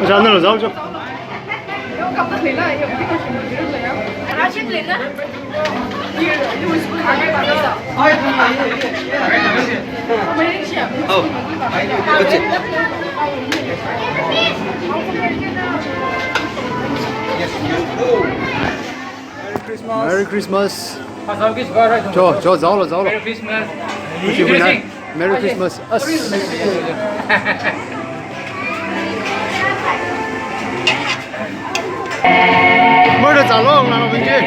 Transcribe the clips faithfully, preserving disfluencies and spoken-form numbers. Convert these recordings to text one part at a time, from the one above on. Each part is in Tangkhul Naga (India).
Channel zao cho. Merry Christmas. Merry Christmas. Cho, cho, zao lo, zao lo. Merry Christmas. Merry Christmas. Us. Murder zalo, nana benji.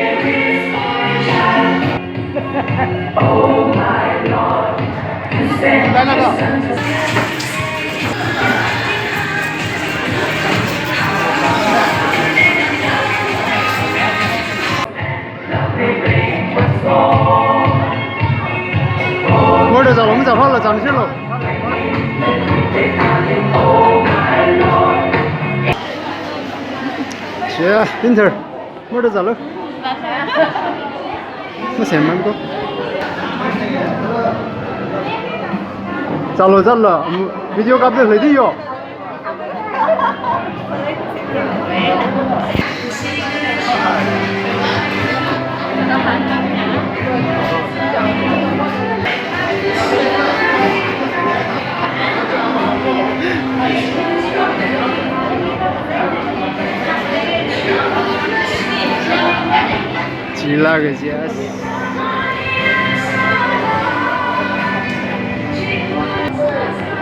Murder zalo, mi zalo, zalo, zalo. Shia, Inter. Murder zalo. Masemman ko. Zalo, zalo. Video kapda lei di yo. Chila ke jas.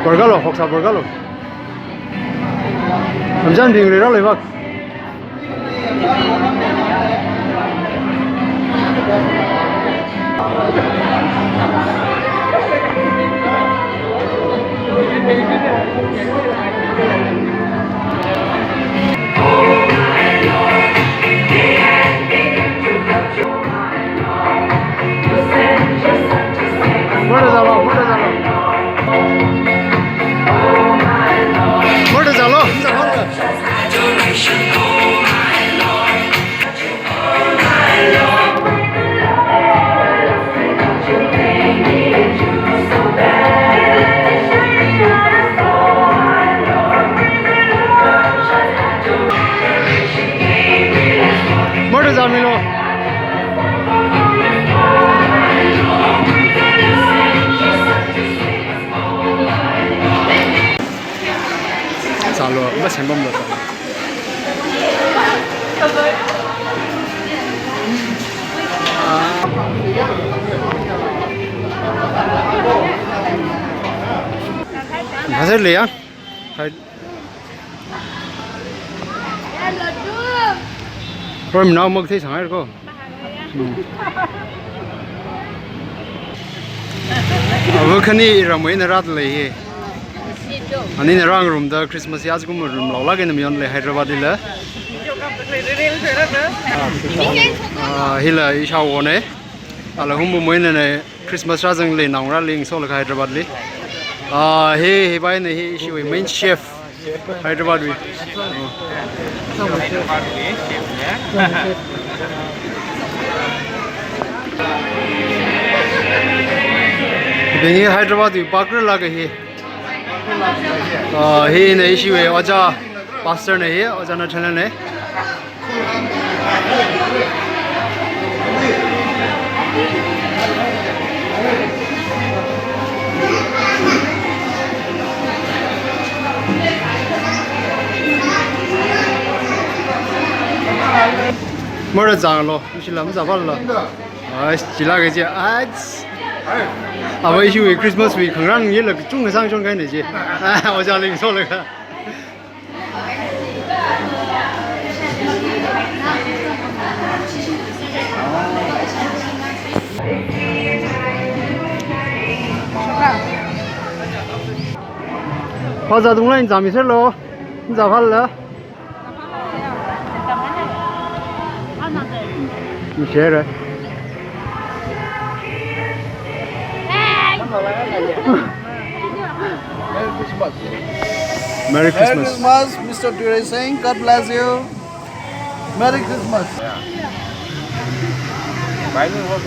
Burger lo, hoksa burger lo. Amjan bing rira lo, ibak. Murder zalo, murder zalo. Murder zalo, murder zalo. Murder zamilo. Zalo, masempamlo. Hazar le ya? Hai. Rom nao mak thei sangai ko. Hmm. Ava khani ramwui eina rāda leiya. Anina rāngarumda Christmas ya ajakum rumlaolāk eina mayonlei Hyderabad lila. Ah, hila ishāwona. Ala humbu moina ne Christmas rāzanglei naongarāli ngasolaga Hyderabad li. Ah, hi, hi bhai ne hi ishiwui main chef. Hyderabad wui. Bing hi Hyderabad wui bakra lāka hi. Ah, hi ne ishiwui ojā, pastor ne hi, ojā Nathanlal ne. Murder zanglo, ishi lam zavallo. Ai, chila ke je, ai. Ava ishiwui Christmas wui khangarān yela kachungkha sāngshon kahaina je. Ah, ojāli ngasolaga. Phāzā tungla ina zāmiserlo, ina zāphalla. Share. Merry Christmas. Merry Christmas. Merry Christmas, Mister Durai Singh. God bless you. Merry Christmas. Yeah. Bible was